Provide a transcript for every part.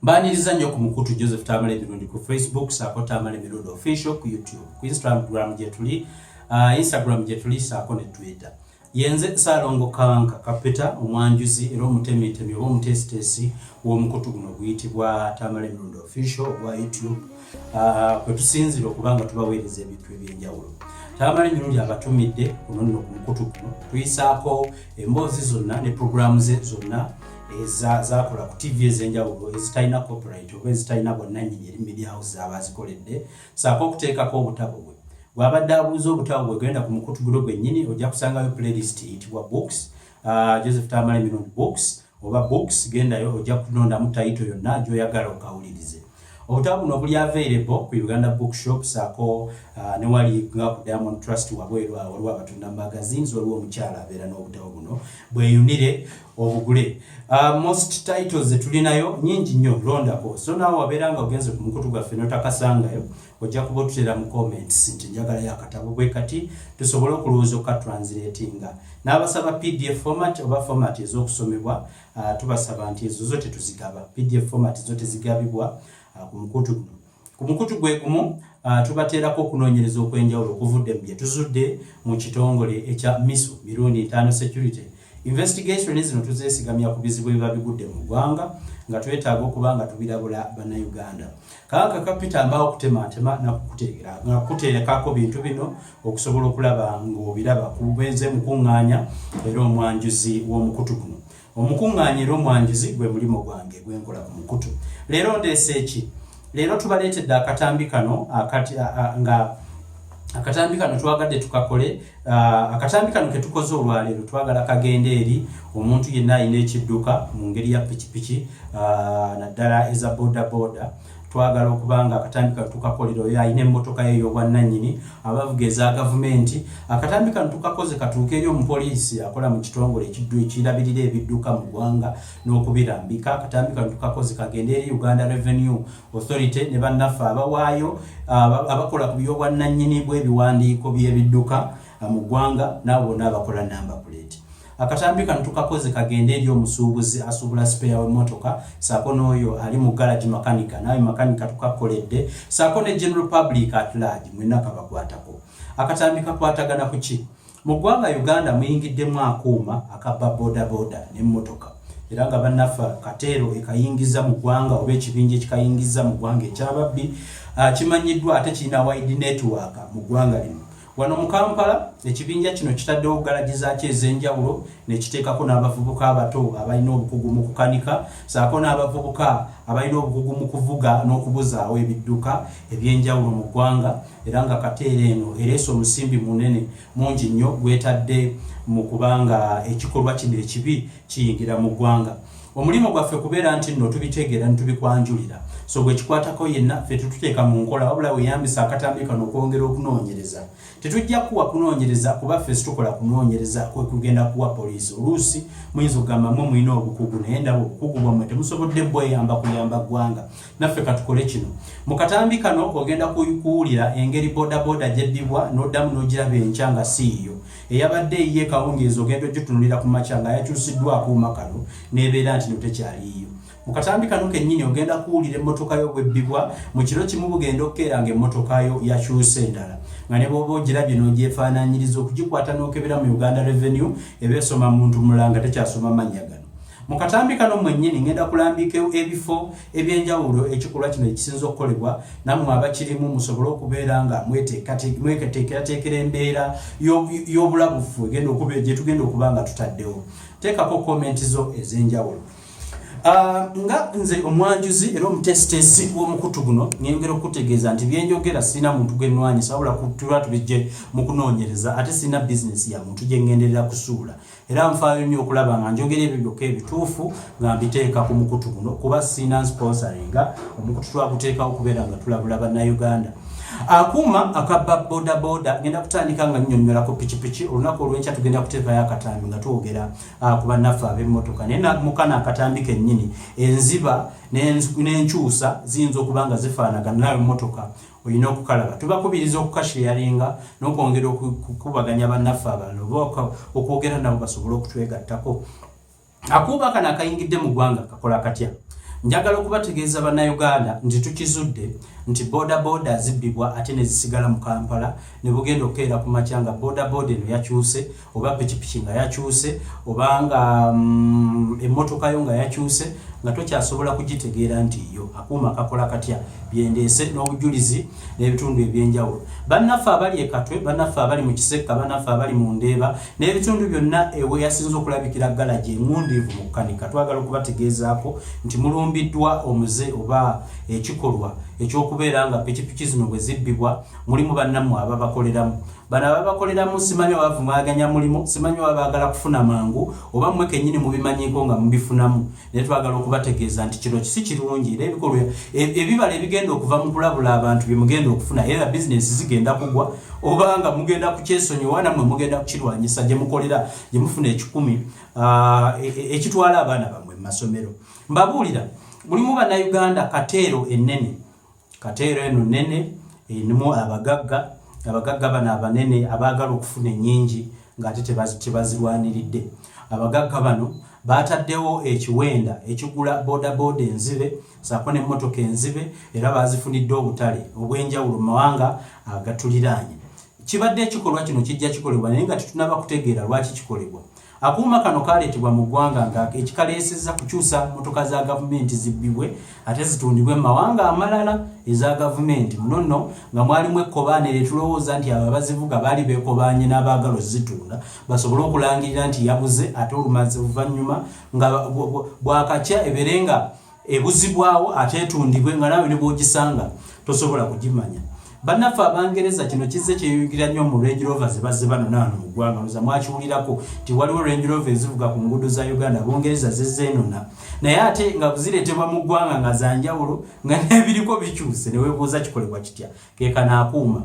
Mbaniriza nnyo ku mukutu Joseph Tamale Mirundi ku Facebook, saako Tamale Mirundi Official ku YouTube, ku Instagram gyetuli, Instagram gyetuli saako ne Twitter. Yenze Saalongo Kanka Kapita, omwanjuzi era omutemitemi oba omuteesiteesi w'omukutu guno oguyitibwa Tamale Mirundi Official ogwa YouTube, kwe tusinzira okuba nga tubaweereza ebintu ebyenjawulo. Tamale Mirundi abatumidde kuno nno ku mukutu guno tuyisaako emboozi zonna ne puroguramu ze zonna ezakola ku TV ez'enjawulo ezitalina copyright oba ezitalina bwannannyini eri media house zaba zikoledde, saako okuteekako obutabo bwe. Bw'abadde abuuza obutabo bwe, genda ku mukutu guno gwennyini, ojja kusangayo playlist eyitibwa books, Joseph Tamale Mirundi books oba books. Gendayo, ojja kulondamu title yonna gy'oyagala okawulirize. Obutabo buno buli available ku Uganda Bookshop, saako ne wali nga ku Diamond Trust wabweru awo waliwo abatunda magazines, waliwo omukyala abeera n'obutabo buno, bweyunire obugule. Most titles zetulinayo nyingi nnyo, londako. So naawe wabeera nga ogenze ku mukutu gwaffe n'otakasangayo, ojja kuba otuteera mu comments nti njagalayo akatabo bwe kati, tusobole okulowooza okukatranslatinga. N'abasaba PDF format oba format ez'okusomebwa, tubasaba nti ezo zo tetuzigaba. PDF format zo tezigabibwa ku mukutu guno. Ku mukutu gwe gumu, tubateerako okunoonyereza okw'enjawulo okuvudde mu bye tuzudde mu kitongole ekya MISO, Mirundi Internal Security Investigation. Zino tuzeesigamya ku bizibu ebiba bigudde mu ggwanga nga twetaaga okuba nga tubirabula Bannayuganda. Kanka Kapita mbaawo okutematema nakukuteekako bintu bino okusobola okulaba ng'obiraba kubenze mukuŋŋaanya era omwanjuzi w'omukutu guno. Omukuŋŋaanya era omwanjuzi gwe mulimu gwange gwenkola ku mukutu. Leero ndeese eki? Leero tubaleetedde akatambi kano akati nga akatambi kano twagadde tukakole. Akatambi kano ketukoze olwaleero twagala kagende eri omuntu yenna alina ekidduka mu ngeri ya pikipiki, naddala eza boda boda. Twagala okuba nga akatambi kano tukakolera oyo alina emmotoka ye ey'obwannannyini, abavuga eza gavumenti. Akatambi kano tukakoze katuuke eri omupoliisi akola mu kitongole ekirabirira ebidduka mu ggwanga n'okubirambika. Akatambi kano tukakoze kagende eri Uganda Revenue Authority ne bannaffe abawaayo abakola ku by'obwannannyini bw'ebiwandiiko by'ebidduka mu ggwanga, n'abo bonna abakola number plate. Akatambi kano tukakoze kagende eri omusuubuzi asuubula spare w'emmotoka, saako n'oyo ali mu garage makanika, naawe makanika tukakoledde, saako ne general public at large, mwenna kabakwatako. Akatambi kakwatagana ku ki? Mu ggwanga Uganda muyingiddemu akuuma akabba bodaboda n'emmotoka, era nga bannaffe kateero ekayingiza mu ggwanga oba ekibinja ekikayingiza mu ggwanga ekyababbi kimanyiddwa ate kirina wide network mu ggwanga lino. Wano mu Kampala ekibinja kino kitaddewo galagi zaakyo ez'enjawulo nekiteekako n'abavubuka abato abalina obukugu mu kukanika, saako n'abavubuka abalina obukugu mu kuvuga n'okubuzaawo ebidduka ebyenjawulo mu ggwanga, era nga kateera eno ereese omusimbi munene mungi nnyo gwetadde mu kubanga ekikolwa kino ekibi kiyingira mu ggwanga. Omulimu gwaffe kubeera nti nno tubitegeera ne tubikwanjulira, so gwe kikwatako yenna ffe tututeeka mu nkola, wabula weeyambisa akatambi kano okwongera okunoonyereza. Tetujja kuwa kunoonyereza kuba ffe situkola kunoonyereza kwe kugenda kuwa poliisi. Oluusi muyinza okugamba mwe mulina obukugu, naye ndaba obukugu bwammwe temusobodde bweyamba kuyamba ggwanga. Naffe katukole kino. Mu katambi kano ogenda kuwulira engeri bodaboda gyebbibwa n'oddamu n'ogiraba enkya nga siiyo eyabadde eyiye kawungeezi. Ogenda ogitunulira ku makya nga yakyusiddwa akuuma kano n'ebeera nti no tekyaliiyo. Mu katambi kano kennyini ogenda kuwulira emmotoka yo bwebbibwa mu kiro kimu, bugenda okukeera nga emmotoka yo yakyuse endala, nga ne bw'oba ogirabye n'ogyefaanaanyiriza okugikwata n'okebera mu Uganda Revenue eba esoma muntu mulala nga tekyasoma mannya gano. Mu katambi kano mwennyini ngenda kulambika ebifo ebyenjawulo ekikolwa kino ekisinza okukolebwa, nammwe abakirimu musobole okubeera nga mweteekerateekera embeera y'obulabufu egenda okuba gye tugenda okuba nga tutaddewo. Teekako comment zo ez'enjawulo. Nga nze omwanjuzi era omuteesiteesi w'omukutu guno, ngengera okutegeeza nti byenjogera sirina muntu gwe nnwanyisa, wabula tuba tubijje mu kunoonyereza, ate sirina bizinesi ya muntu gye ŋŋenderera kusuula, era nfaayo nnyo okulaba nga njogera ebyo byokka ebituufu nga mbiteeka ku mukutu guno, kuba sirina sponsoringa. Omukutu twaguteekawo okubeera nga tulabula Bannayuganda. Akuuma akabba bodaboda, ngenda kutandika nga nnyonnyolako pikipiki. Olunaku olw'enkya tugenda kuteekayo akatambi nga twogera ku bannaffe ab'emmotoka, naye mukano akatambi kennyini enziba n'enkyusa ziyinza okuba nga zifaanagana nawe emmotoka olina okukalaba. Tubakubiriza okukasharinga n'okwongera okukubaganya bannaffe abalala oba okwogera nabo basobole okutwegattako. Akuuba kano akayingidde mu ggwanga kakola katya? Njagala okubategeeza Bannayuganda nti tukizudde nti bodaboda zibbibwa ate ne zisigala mu Kampala ne bugenda okukeera ku makya nga bodaboda eno yakyuse oba pikipiki nga yakyuse oba nga emmotoka yo nga yakyuse nga tokyasobola kugitegeera nti yo. Akuuma kakola katya? Byendeese n'obujulizi n'ebitundu ebyenjawulo. Bannaffe abali e Katwe, bannaffe abali mu Kisekka, bannaffe abali mu Ndeeba n'ebitundu byonna ewe yasinze okulabikira galagi eŋŋundiivu mu kukanika, twagala okubategeezaako nti mulumbiddwa omuze oba ekikolwa ekyokubeera nga pikipiki zino bwe zibbibwa mulimu bannammwe ababakoleramu. Bano ababakoleramu simanyi oba bavumaganya mulimu, simanyi oba baagala kufuna mangu, oba mmwe kennyini mubimanyiiko nga mubifunamu, naye twagala okubategeeza nti kino si kirungi era ebikolwa ebibala ebigenda okuva mu kulabula abantu bye mugenda okufuna, era bizinensi zigenda kugwa oba nga mugenda kukyesonyiwa, nammwe mugenda kukirwanyisa gye mukolera, gye mufuna ekikumi ekitwala abaana bammwe mu masomero. Mbabuulira, mulimu Bannayuganda kateero ennene, kateero eno nnene erimu abagagga, abagagga bano abanene abaagala okufuna ennyingi ng'ate tebazirwaniridde. Abagagga bano baataddewo ekiwenda ekigula bodaboda enzibe ssaako n'emmotoka enzibe, era baazifunidde obutale obw'enjawulo mu mawanga agatuliraanye. Kibadde ekikolwa kino kijja kikolebwa naye nga tetunnaba kutegeera lwaki kikolebwa. Akuuma kano kaaleetebwa mu ggwanga nga ekikaleesezza kukyusa mmotoka za gavumenti zibbibwe ate zitundibwe mu mawanga amalala eza gavumenti. Muno nno nga mwalimu ekkobaane lye tulowooza nti abo abazivuga baali beekobaanye n'abaagala ozitunda basobole okulangirira nti yabuze, ate olumaze oluvannyuma nga bwakakya ebeere nga ebuzibwawo ate etundibwe nga naawe ne bw'ogisanga tosobola kugimanya. Bannaffe Abangereza kino kizze kyeyungira nnyo mu Range Rover ze bazze banona wano mu ggwanga. Ndowooza mwakiwulirako nti waliwo Range Rover ezivuga ku nguudo za Uganda, Bungereza zezeenona, naye ate nga zireetebwa mu ggwanga nga za njawulo nga n'ebiriko bikyuse, ne weebuuza kikolebwa kitya. Ke kano akuuma.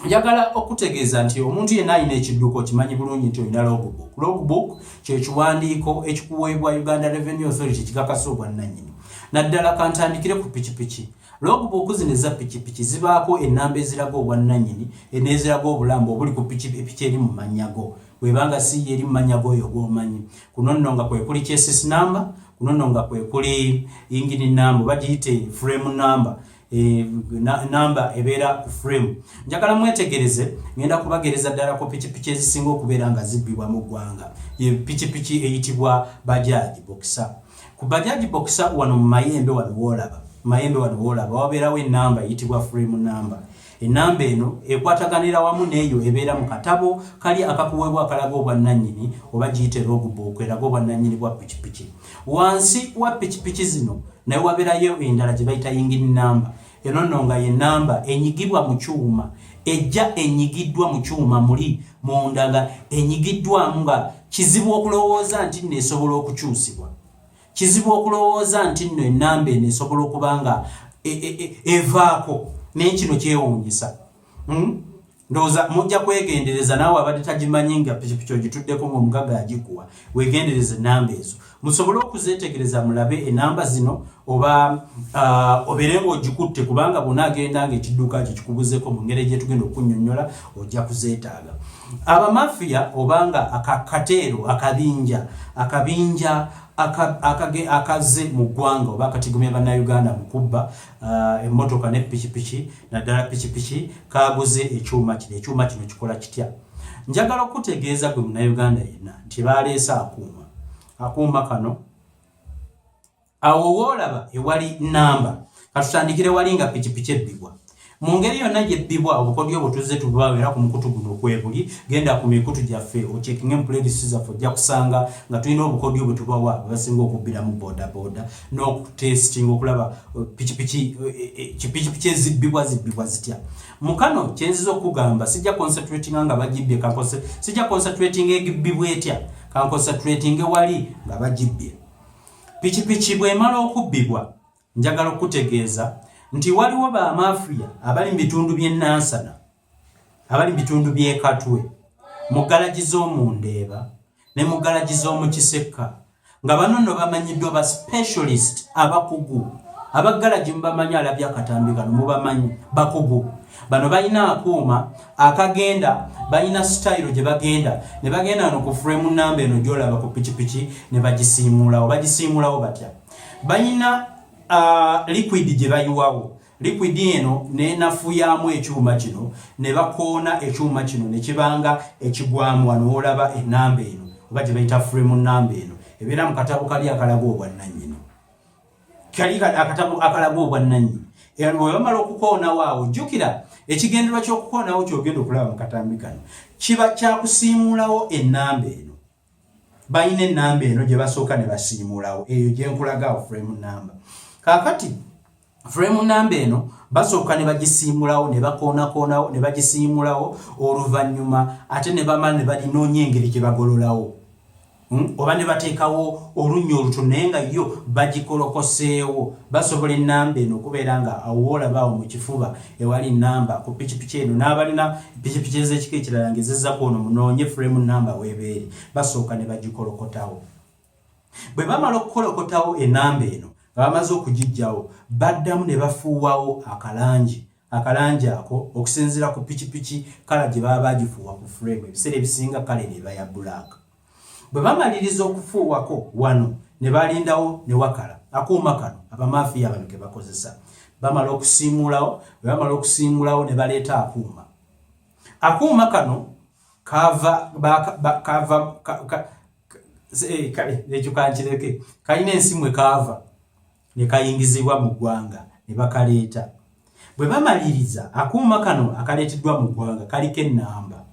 Njagala okutegeeza nti omuntu yenna alina ekidduka okimanyi bulungi nti olina logbook. Logbook kye kiwandiiko ekikuweebwa Uganda Revenue Authority kikakasa obwannannyini. Naddala kantandikire ku pikipiki. Logbook zino eza pikipiki zibaako ennamba eziraga obwannannyini n'eziraga obulamba obuli ku pikipiki eri mu mannya go. Bw'eba nga si ye eri mu mannya g'oyo gw'omanyi. Kuno nno nga kwe kuli chassis number, kuno nno nga kwe kuli engine number oba giyite frame number. Namba ebeera ku frame. Njagala mwetegereze, ngenda kubagereza ddala ku pikipiki ezisinga okubeera nga zibbibwa mu ggwanga. Ye pikipiki eyitibwa Bajaj Boxer. Ku Bajaj Boxer wano mu mayembe wano woolaba, mayembe wano woolaba wabeerawo ennamba eyitibwa frame number. Ennamba eno ekwataganira wamu n'eyo ebeera mu katabo kali akakuweebwa akalaga obwannannyini oba giyite logbook eraga obwannannyini bwa pikipiki. Wansi wa pikipiki zino naye wabeerayo endala gye bayita yingini namba. Eno nno nga ye namba enyigibwa mu kyuma, ejja enyigiddwa mu kyuma muli munda nga enyigiddwamu nga kizibu okulowooza nti nno esobola okukyusibwa. Kizibu okulowooza nti nno ennamba eno esobola okuba nga evaako, naye kino kyewuunyisa. Ndowooza mujja kwegendereza, naawe abadde tagimanyi nga pikipiki ogituddeko ng'omugagga agikuwa, weegendereze ennamba ezo musobole okuzeetegereza, mulabe ennamba zino oba obeere ng'ogikutte, kubanga bw'onaagenda ng'ekidduka kyo kikubuzeeko mu ngeri gyetugenda okunnyonnyola ojja kuzeetaaga. Abamafiya oba nga akakateero akabinja, akabinja akazze mu ggwanga oba akatigomya Bannayuganda mu kubba emmotoka ne pikipiki, naddala pikipiki, kaaguze ekyuma kino. Ekyuma kino kikola kitya? Njagala okutegeeza gwe Munnayuganda yenna nti baaleese akuuma. Akuuma kano awo woolaba ewali namba. Katutandikire wali nga pikipiki ebbibwa. Mu ngeri yonna gyebbibwa, obukodyo obwo tuzze tububaawo era ku mukutu guno kwebuli. Genda ku mikutu gyaffe ocekinge mu playlist zaffe, ojja kusanga nga tulina obukodyo bwe tubawa bwe basinga okubbiramu bodaboda n'okutestinga okulaba pikipiki pikipiki ezibbibwa zibbibwa zitya. Mu kano kyenziza okugamba, sijja concentratinga nga bagibbye, sijja concentratinga egibbibwa etya, kanconcentratinge wali nga bagibbye. Pikipiki bw'emala okubbibwa, njagala okutegeeza nti waliwo bamafiya abali mu bitundu by'e Nansana, abali mu bitundu by'e Katwe, mu galagi z'omu Ndeeba ne mu galagi z'omu Kisekka, nga bano nno bamanyiddwa ba specialist, abakugu abagalagi. Mubamanyi, alabye akatambi kano mubamanyi, bakugu bano. Balina akuuma akagenda, balina sitayiro gye bagenda ne bagenda wano ku frame namba eno gy'olaba ku pikipiki ne bagisiimuulawo. Bagisiimuulawo batya? Balina liquid gye bayiwawo. Liquid eno nenafuyamu ekyuma kino, ne bakoona ekyuma kino ne kibanga ekigwamu. Wano woolaba enamba eno, oba gye bayita frame number, eno ebeera mu katabo kali akalaga obwannannyini, kali akatabo akalaga obwannannyini. Era bwe bamala okukoonawo awo, jjukira ekigendererwa ky'okukoonawo kyogenda okulaba mu katambi kano kiba kyakusiimuulawo ennamba eno. Balina ennamba eno gye basooka ne basiimuulawo, eyo gye nkulaga awo, frame number. Kaakati frame number eno basooka ne bagisiimulawo, ne bakoonakonawo, ne bagisiimulawo. Oluvannyuma ate ne bamala ne balinoonya engeri gye bagololawo, Oba ne bateekawo olunnya olutono, naye nga yo bagikolokoseewo. Basobola ennamba eno okubeera nga awoolaba awo mu kifuba ewali namba ku pikipiki eno. N'abalina pikipiki ez'ekika ekirala ng'ezezza ku ono, munoonye frame number weebeeri. Basooka ne bagikolokotawo. Bwe bamala okukolokotawo ennamba eno, nga bamaze okugiggyawo, baddamu ne bafuuwawo akalangi. Akalangi ako, okusinziira ku pikipiki color gye baba bagifuuwa ku frame, ebiseera ebisinga color eno eba ya black. Bwe bamaliriza okufuuwako wano, ne balindawo ne wakala. Akuuma kano abamafiya bano ke bakozesa, bamala okusiimuulawo. Bwe bamala okusiimuulawo, ne baleeta akuuma. Akuuma kano kava kava kale ekyo kankireke, kalina ensi mwe kaava ne kayingizibwa mu ggwanga, ne bakaleeta. Bwe bamaliriza, akuuma kano akaleeteddwa mu ggwanga kaliko ennamba,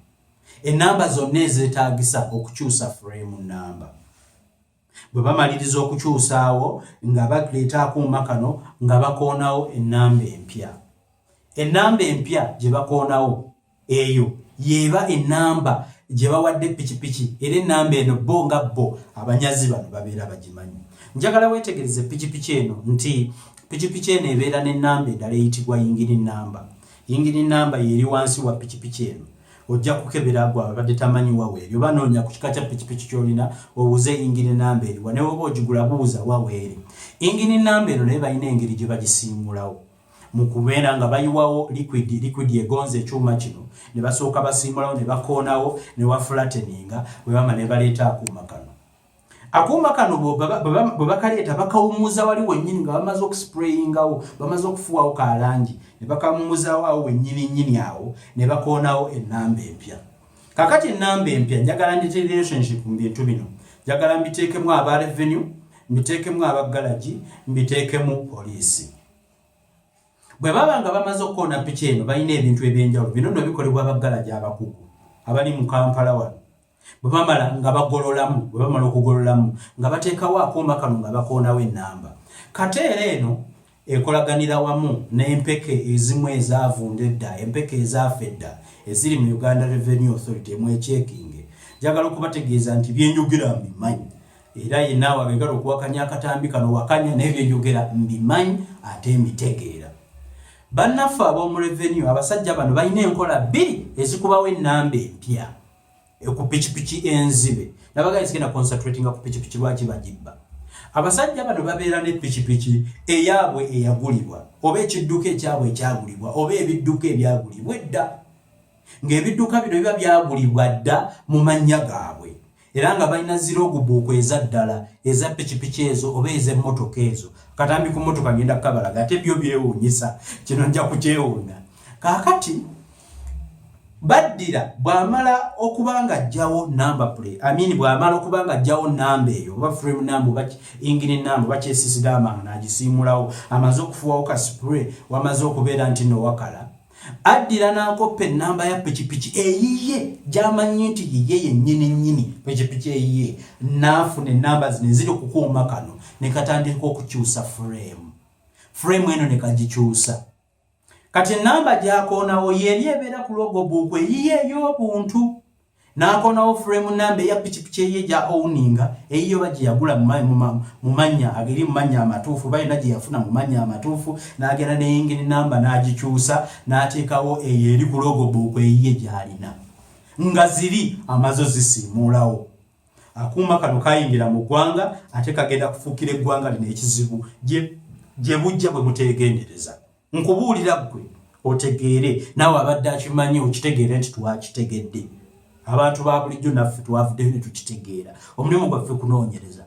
ennamba zonna ezeetaagisa okukyusa frame number. Bwe bamaliriza okukyusaawo, nga baleeta akuuma kano nga bakoonawo ennamba empya. Ennamba empya gye bakoonawo, eyo yeba ennamba gye bawadde pikipiki, era ennamba eno bo nga bo abanyazi bano babeera bagimanyi. Njagala weetegereze pikipiki eno, nti pikipiki eno ebeera n'ennamba endala eyitibwa engine number. Engine number yeri wansi wa pikipiki eno. Ojja kukebera gwe abadde tamanyi waweeri, oba noonya ku kika kya pikipiki ky'olina, obuuze engine number eriwa. Ne woba ogigula, buuza waweeri engine number eno. Naye balina engeri gye bagisiimulawo mu kubeera nga bayiwawo liquid. Liquid egonza ekyuma kino, ne basooka basiimulawo, ne bakoonawo, ne waflatteninga. Bwe bama ne baleeta akuuma kano. Akuuma kano bwe bakaleeta, bakawumuza wali wennyini nga bamaze okusprayingawo, bamaze okufuwawo kalangi, ne bakawumuzawo awo wennyini nnyini awo, ne bakoonawo ennamba empya. Kakati ennamba empya, njagala ndete relationship mu bintu bino. Njagala mbiteekemu aba revenue, mbiteekemu aba galagi, mbiteekemu poliisi. Bwe baba nga bamaze okukoona piki eno, balina ebintu ebyenjawulo. Bino nno bikolebwa abagalagi abakugu abali mu Kampala wano. Bwe bamala nga bagololamu, bwe bamala okugololamu, nga bateekawo akuuma kano nga bakoonawo ennamba. Kate era eno ekolaganira wamu n'empeke ezimu ezaavunda edda, empeke ezaafa edda eziri mu Uganda Revenue Authority. Mwekyekinge. Njagala okubategeeza nti byenjogera mbimanyi, era yenaawe abegala okuwakanya akatambi kano, wakanya, naye byenjogera mbimanyi ate mbitegeera. Bannaffe ab'omu revenue, abasajja bano balina enkola bbiri ezikubawo ennamba empya ku pikipiki enzibe. Nabagala sigenda concentratinga ku pikipiki lwaki bagibba. Abasajja bano babeera ne pikipiki eyaabwe eyagulibwa, oba ekidduka ekyabwe ekyagulibwa, oba ebidduka ebyagulibwa edda, ng'ebidduka bino biba byagulibwa dda mu mannya gaabwe, era nga balina zi logbook eza ddala eza pikipiki ezo oba ez'emmotoka ezo. Katambi ku mmotoka ngenda kukabalaga, ate byo byewuunyisa, kino nja kukyewuunya. Kaakati baddira, bw'amala okuba nga ajjawo number plate, I mean, bw'amala okuba nga ajjawo namba eyo, oba frame number, oba engine number, oba chassis number, nga n'agisiimulawo, amaze okufuwawo ka spray, wamaze okubeera nti no wakala, addira n'akoppa ennamba ya pikipiki eyiye gy'amanyi nti yiye yennyini nnyini, pikipiki eyiye, n'afuna ennamba zino eziri ku kuuma kano, ne katandika okukyusa frame. Frame eno ne kagikyusa. Kati ennamba gy'akoonawo yeri ebeera ku logbook eyiye ey'obuntu. N'akoonawo frame number eya pikipiki eyiye gya owninga, eyiye oba gye yagula mu mannya ageri, mu mannya amatuufu, oba yonna gye yafuna mu mannya amatuufu, n'agenda n'engine namba n'agikyusa, n'ateekawo eyo eri ku logbook eyiye gy'alina, nga ziri amaze zisiimuulawo. Akuuma kano kayingira mu ggwanga, ate kagenda kufuukira eggwanga lino ekizibu gye bujja bwe muteegendereza. Nkubuulira ggwe otegeere, naawe abadde akimanyi okitegeere nti twakitegedde. Abantu ba bulijjo naffe twavuddeyo ne tukitegeera. Omulimu gwaffe kunoonyereza.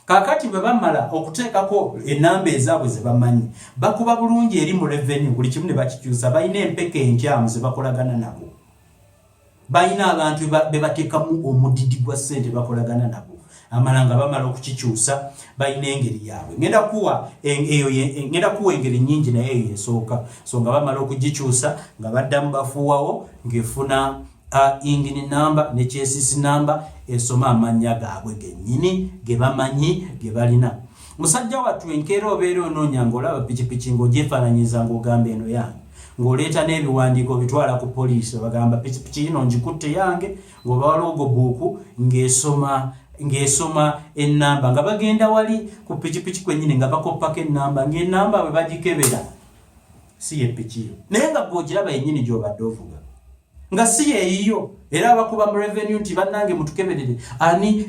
Kaakati bwe bamala okuteekako enamba ezaabwe ze bamanyi, bakuba bulungi eri mu revenue, buli kimu ne bakikyusa. Balina empeka enkyamu ze bakolagana nabo, balina abantu be bateekamu omudidi gwa ssente bakolagana nabo. Amala nga bamala okukikyusa, balina engeri yaabwe. Ngenda kuwa eyo, ngenda kuwa engeri nnyingi, naye eyo esooka. So nga bamala okugikyusa, nga baddamu bafuuwawo ng'efuna engine number ne chassis number, esoma amannya gaabwe gennyini ge bamanyi, ge balina. Musajja wattu, enkeera obeera onoonya ng'olaba pikipiki ng'ogyefaananyiza, ng'ogamba eno yange, ng'oleeta n'ebiwandiiko bitwala ku poliisi, bagamba pikipiki yino ngikutte yange, ng'obawa logbook ng'esoma ennamba, nga bagenda wali ku pikipiki kwennyini nga bakoppako ennamba, ng'ennamba bwe bagikebera si ye piki yo, naye nga gweogiraba yennyini gy'obadde ovuga nga si yeeyiyo. Era abakuba mu revenue nti bannange mutukeberere ani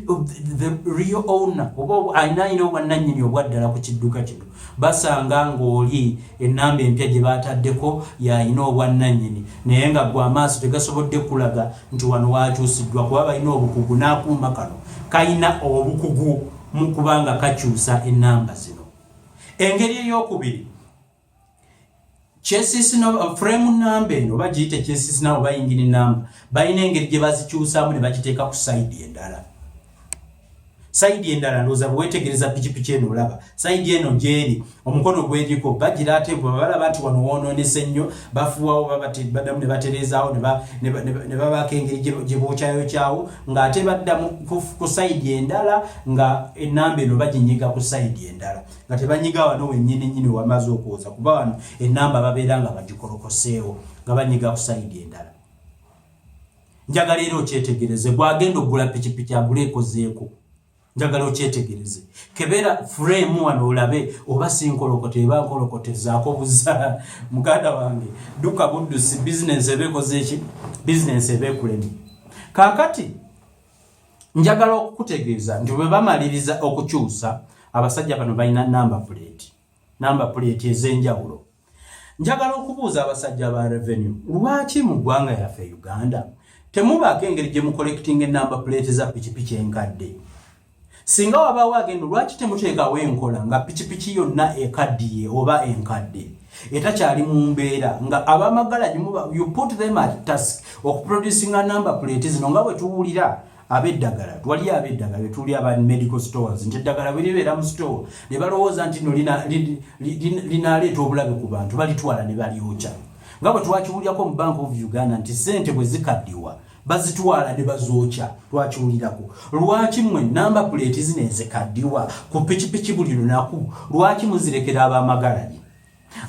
the real owner oba alina alina obwannannyini obwaddala ku kidduka kino. Basanga ng'oli ennamba empya gye bataddeko yalina obwannannyini, naye nga gwe amaaso tegasobodde kulaga nti wano wakyusiddwa, kuba balina obukugu n'akuuma kano kalina obukugu mu kubanga kakyusa ennamba zino. Engeri eyokubiri, chassis frame number eno oba giyite chassis number oba engine number, balina engeri gye bazikyusaamu ne bagiteeka ku side endala. Side endala, ndowooza bwe weetegereza pikipiki eno olaba side eno gyeri omukono gweriko, bagira ate bwe balaba nti wano woonoonese nnyo, bafuwawo, baddamu ne batereezaawo ne babaako engeri gye bookyayokyawo, ng'ate baddamu ku side endala, nga enamba eno baginyiga ku side endala, nga tebanyiga wano wennyini nnyini wamaze okwoza, kuba wano enamba babeera nga bagikolokoseewo, nga banyiga ku side endala. Njagala era okyetegereze, gwagenda okugula pikipiki agula ekozeeko, njagala okyetegereze, kebera frame wano olabe oba si nkolokote. Eba nkolokote, zaako buza muganda wange, dduka buddusi, bizinensi eba ekoze eki? Bizinensi eba ekulemi. Kaakati njagala okukutegeeza nti bwe bamaliriza okukyusa, abasajja bano balina number plate, number plate ez'enjawulo. Njagala okubuuza abasajja ba revenue, lwaki mu ggwanga yaffe Uganda temubaako engeri gye mucollectinga enamba plate za pikipiki enkadde? Singa wabaawo agenda, lwaki temuteekawo enkola nga pikipiki yonna ekaddiye oba enkadde etakyali mu mbeera, nga abamagalagi you put them at task okuproducinga number plate zino, nga bwe tuwulira ab'eddagala, twali ab'eddagala betuli aba medical stores, nti eddagala bwe libeera mu store ne balowooza nti no linaleeta obulabe ku bantu, balitwala ne balyokya, nga bwe twakiwulirako mu Bank of Uganda nti sente bwe zikaddiwa bazitwala ne bazookya, twakiwulirako. Lwaki mmwe namba plate zino ezikaddiwa ku pikipiki buli lunaku, lwaki muzirekera ab'amagalagi?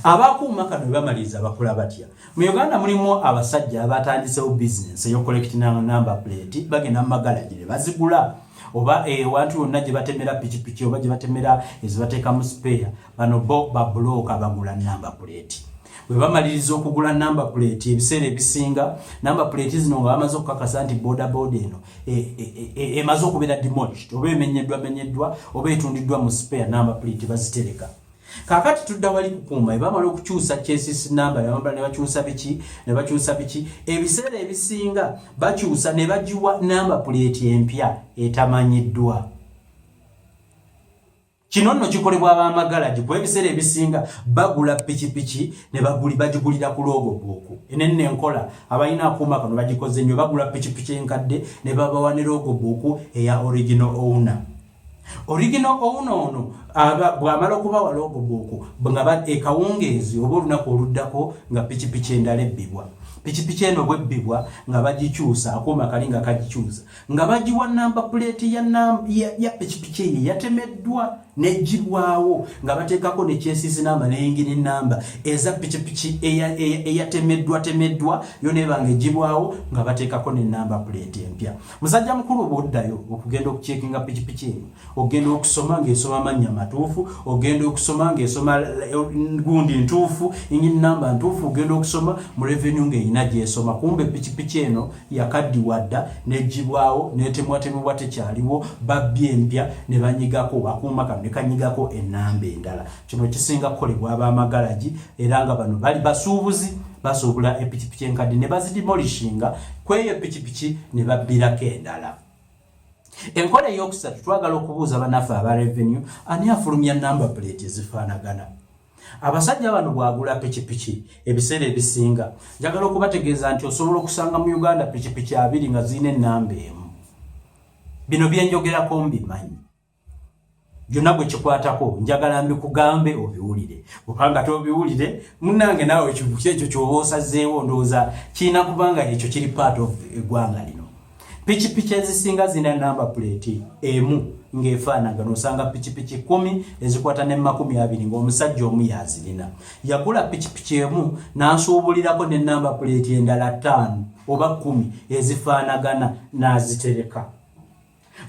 Abakuuma kano bwe bamaliriza bakola batya? Mu Uganda mulimu abasajja abatandisewo bizinesi eyocollectinga number plate. Bagenda mu magalagi ne bazigula, oba ewantu yonna gye batemera pikipiki oba gye batemera ezibateekamu spare. Bano bo babulooka bagula number plate. Bwe bamaliriza okugula number plate, ebiseera ebisinga number plate zino nga bamaze okukakasa nti boda boda eno emaze okubeera demolished oba emenyeddwa menyeddwa oba etundiddwa mu spare, number plate bazitereka. Kaakati tudda wali kukuuma, ebamala okukyusa chassis number, nebamala ne bakyusa biki, ne bakyusa biki, ebiseera ebisinga bakyusa ne bagiwa number plate empya etamanyiddwa. Kino nno kikolebwa ab'amagalagi, kuba ebiseera ebisinga bagula pikipiki ne bagigulira ku logbook. Enenne enkola abalina akuuma kano bagikoze nnyo. Bagula pikipiki enkadde ne babawa ne logbook eya original owner. Original owner ono bw'amala okubawa logbook, nga ekawungeezi oba olunaku oluddako nga pikipiki endala ebbibwa. Pikipiki eno bwebbibwa nga bagikyusa, akuuma kali nga kagikyusa, nga bagiwa namba plate ya pikipiki eyo yatemeddwa negibwawo, nga bateekako ne chassis namba n'engine namba eza pikipiki eyatemeddwa temeddwa yo nebanga egibwawo, nga bateekako ne namba plate empya. Musajja mukulu, bwoddayo okugenda okucheckinga pikipiki eno, ogenda okusoma ng'esoma mannya matuufu, ogenda okusoma ng'esoma gundi ntuufu, engine namba ntuufu, ogenda okusoma mu revenue ng'erina gyesoma. Kumbe pikipiki eno yakaddiwa dda negibwawo netemwatemebwa, tekyaliwo, babbye empya ne banyigako akuuma kano ne kanyigako enamba endala. Kino kisinga kukolebwa ab'amagalagi, era nga bano bali basuubuzi, basuubula epikipiki enkadde ne bazidemolishinga, kweyo epikipiki ne babbirako endala. Enkola eyokusatu, twagala okubuuza bannaffe aba revenue, ani afulumya number plate ezifaanagana? Abasajja bano bwagula pikipiki, ebiseera ebisinga njagala okubategeeza nti osobola okusanga mu Uganda pikipiki abiri nga zirina enamba emu. Bino byenjogerako mbimanyi, byonna gwe kikwatako njagala mbikugambe obiwulire, kubanga tobiwulire munange naawe ekyo kyoba osazeewo ndowooza kirina, kubanga ekyo kiri part of eggwanga lino. Pikipiki ezisinga zirina number plate emu ng'efaanagana. Osanga pikipiki 10 ezikwata ne 20 ng'omusajja omu yazirina. Yagula pikipiki emu n'asuubulirako ne number plate endala ttaano oba 10 ezifaanagana n'azitereka.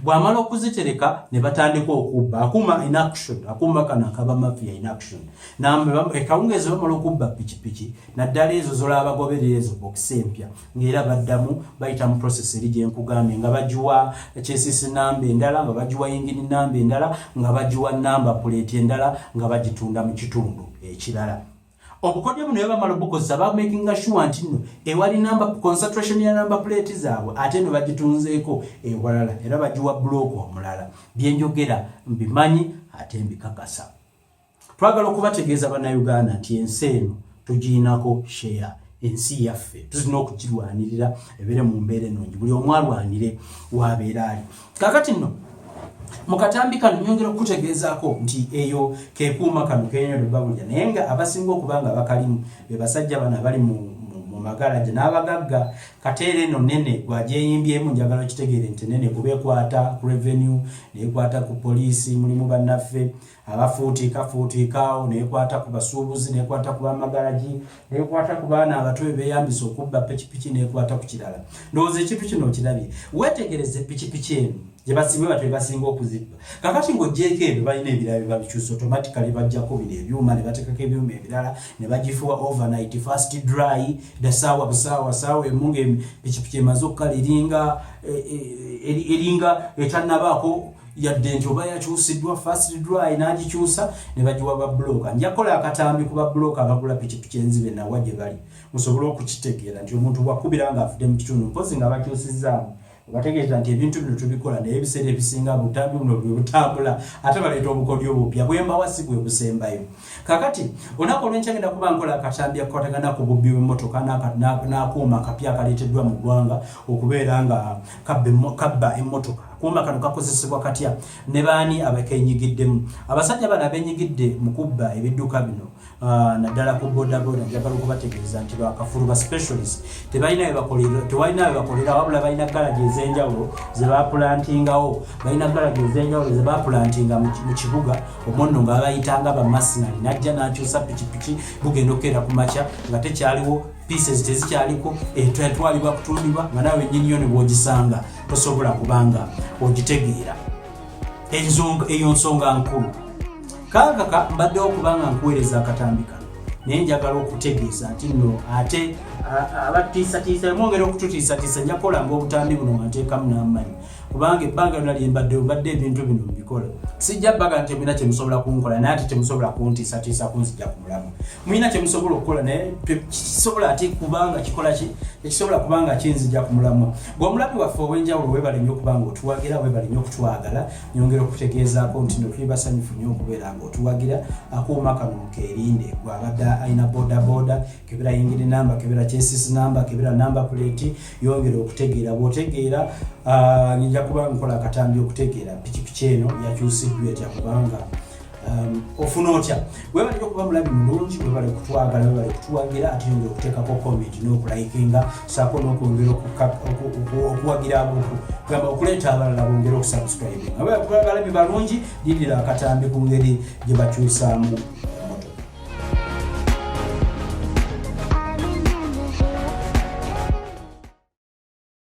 Bw'amala okuzitereka ne batandika okubba. Akuuma in action, akuuma kano akaba mafia in action. Ekawungeezi bamala okubba pikipiki, naddala ezo zolaba bagoberera ezo bokisi empya, ng'era baddamu bayita mu process eri gyenkugambye, nga bagiwa chassis namba endala, nga bagiwa yingini namba endala, nga bagiwa number plate endala, nga bagitunda mu kitundu ekirala. Obukodyo buno bamala obukozesa, bamakinga sure nti nno ewali number concentration ya number plate zaabwe, ate no bagitunzeeko ewalala, era bagiwa bulooka omulala. Byenjogera mbimanyi ate mbikakasa. Twagala okubategeeza Bannayuganda nti ensi eno tugiinako share, ensi yaffe tulina okugirwanirira ebeere mu mbeera ennungi, buli omu alwanire wabeera ali. Kakati nno mu katambi kano nyongera okukutegeezaako nti eyo kekuuma kano kenyodo babulya, naye nga abasinga okuba nga bakalimu be basajja bano abali mu magalagi n'abagagga. Kateera eno nene gwagyeyimbyemu, njagala okitegeere nti nene kuba ekwata ku revenue, nekwata ku poliisi, mulimu bannaffe abafuutiikafuutiikaawo, nekwata ku basuubuzi, nekwata ku bamagalagi, nekwata ku baana abato bebeyambisa okubba pikipiki, nekwata ku kirala. Ndowooza ekintu kino okirabye. Wetegereze pikipiki eno gyebasimbe bato bebasinga okuzibba. Kakati ng'ogyeko ebyo, balina ebirala byebabikyusa automatically, bajjako bino ebyuma ne bateekako ebyuma ebirala ne bagifuwa overnight fast dry dasaawa busaawa saawa emu nga pikipiki emaze okukala, eringa eringa etannabaako yadde nti oba yakyusiddwa fast dry, n'agikyusa ne bagiwa babulooka. Nja kukola akatambi ku babulooka abagula pikipiki enzibe nawa gye bali, musobole okukitegeera nti omuntu bwakubira ng'avudde mu kitundu mpozi nga bakyusizaamu, obategeeza nti ebintu bino tubikola, naye ebiseera ebisinga butambi buno bwe butambula ate baleeta obukodyo bupya bwembawa si bwe busembayo. Kakati olunaku olwenkya ngenda kuba nkola akatambi akakwatagana ku bubbi bw'emmotoka n'akuuma akapya akaleeteddwa mu ggwanga okubeera nga kabba emmotoka. Akuuma kano kakozesebwa katya ne baani abakenyigiddemu? Abasajja bano abenyigidde mu kubba ebidduka bino, naddala ku bodaboda, njagala okubategeeza nti bakafulu ba specialist. Tebalina tewalina webakolera, wabula balina galagi ez'enjawulo ze bapulantingawo. Balina galagi ez'enjawulo ze bapulantinga mu kibuga omwo nno nga babayitanga bamasinali, najja n'akyusa pikipiki, bugenda okukeera ku makya nga tekyaliwo, pieces tezikyaliko, etwalibwa kutundibwa, nga nawe nyiniyo ne bw'ogisanga tosobola kubanga ogitegeera. Eyo nsonga nkulu. Kankaka mbaddewo kubanga nkuweereza akatambi kano, naye njagala okutegeeza nti nno ate abatiisatiisa mwongera okututiisatiisa, nja kukolanga obutambi buno nga nteekamu n'amanyi, kubanga ebbanga lyonna lyembaddewo mbadde ebintu bino mbikola. Sijja baga nti temulina kyemusobola kunkola, naye ate temusobola kuntiisatiisa kunzija ku mulamu. Mulina kyemusobola okukola, naye kisobola ate kubanga kikola ki tekisobola kubanga kinzija ku mulamu. Gwe omulabi waffe ow'enjawulo, webale nnyo okubanga otuwagira, webale nnyo okutwagala. Nyongera okutegeezaako nti no tuli basanyufu nnyo okubeera nga otuwagira. Akuuma kano mukeerinde. Gwe abadde alina bodaboda, kebera yingini namba, kebera chassis namba, kebera number plate, yongera okutegeera. Bw'otegeera, nja kuba nkola akatambi okutegeera pikipiki eno yakyusiddwa etya, kubanga ofuna otya. Webale nnyo okuba mulabi mulungi, webale kutwagala, webale kutuwagira, ate yongera okuteekako comment n'okulayikinga saako n'okwongera okuwagira gamba okuleeta abalala bongere okusubscribinga. Balabi balungi, lindira akatambi ku ngeri gye bakyusaamu.